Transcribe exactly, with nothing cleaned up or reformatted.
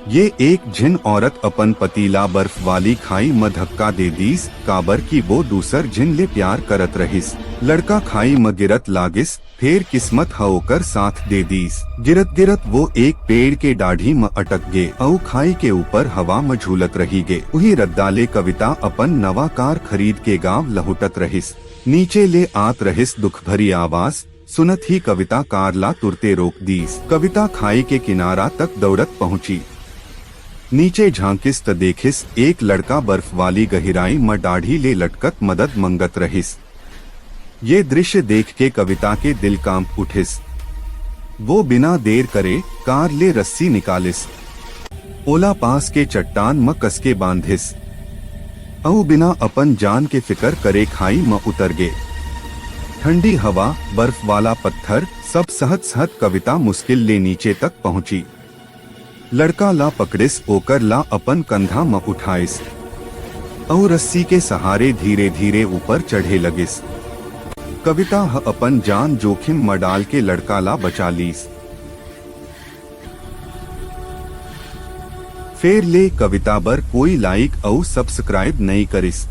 ये एक झिन औरत अपन पति ला बर्फ वाली खाई म धक्का दे दीस, काबर कि वो दूसर झिन ले प्यार करत रहिस। लड़का खाई म गिरत लागिस, फेर किस्मत ह ओकर साथ दे दीस। गिरत गिरत वो एक पेड़ के डाढ़ी म अटक गे अउ खाई के ऊपर हवा म झूलत रही गे। उही रद्दा ले कविता अपन नवा कार खरीद के गांव लहुटत रहिस। नीचे ले आत रहिस दुख भरी आवाज। सुनत ही कविता कार ला तुरते रोक दीस। कविता खाई के किनारा तक दौड़त पहुंची। नीचे झांकिस त देखिस, एक लड़का बर्फ वाली गहिराई म डाढ़ी ले लटकत मदद मंगत रहिस। ये दृश्य देख के कविता के दिल कांप उठिस। वो बिना देर करे कार ले रस्सी निकालिस, ओला पास के चट्टान म कसके बांधिस, अउ बिना अपन जान के फिकर करे खाई म उतर गे। ठंडी हवा, बर्फ वाला पत्थर, सब सहत सहत कविता मुश्किल ले नीचे तक पहुंची। लड़का ला पकड़िस, ओकर ला अपन कंधा म उठाइस, अउ रस्सी के सहारे धीरे धीरे ऊपर चढ़े लगिस। कविता ह अपन जान जोखिम म डाल के लड़का ला बचा लीस। फेर ले कविता बर कोई लाइक अउ सब्सक्राइब नई करिस।